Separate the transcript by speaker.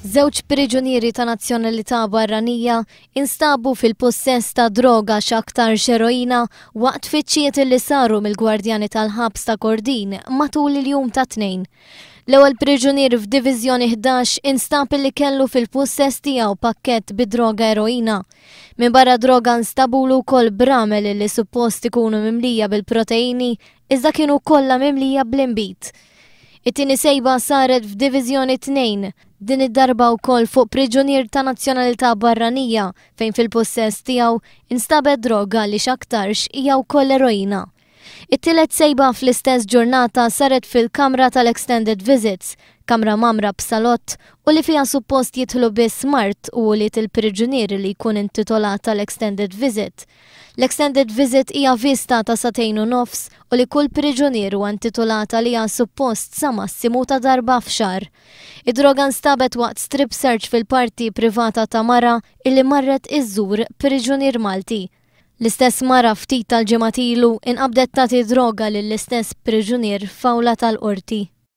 Speaker 1: Żewġ priġunieri ta' nazzjonalità barranija instabu fil-pussess ta' droga x'aktarx eroina waqt tfittxijiet li saru mill-gwardjani tal-ħabs ta' Kordin matul il-jum tat-Tnejn. L-ewwel priġunier f'Diviżjoni 11 instab li kellu fil-pussess tiegħu pakkett bi droga eroina. Minbarra droga nstabulu wkoll bramel li suppost ikunu mimlija bil-proteini iżda kienu kollha mimlija bl-inbid. It-tieni sejba saret f'Diviżjoni 2, din id-darba wkoll fuq priġunier ta' nazzjonalità barranija fejn fil-pussess tiegħu instabet droga li x'aktarx hija wkoll eroina. It-tielet sejba fl-istess ġurnata saret fil-kamra tal-extended visits, kamra mgħammra b'salott u li fiha suppost jidħlu biss mart u ulied il-priġunier li jkun intitolat għal extended visit. L-extended visit hija vista ta' sagħtejn u nofs u li kull priġunier huwa intitolat għaliha suppost sa massimu ta' darba f'xahar. Id-droga nstabet waqt strip search fil-parti privata ta' mara illi marret iżżur priġunier Malti. L-istess mara ftit tal-ġimgħat ilu inqabdet tagħti droga lill-istess priġunier f'awla tal-qorti.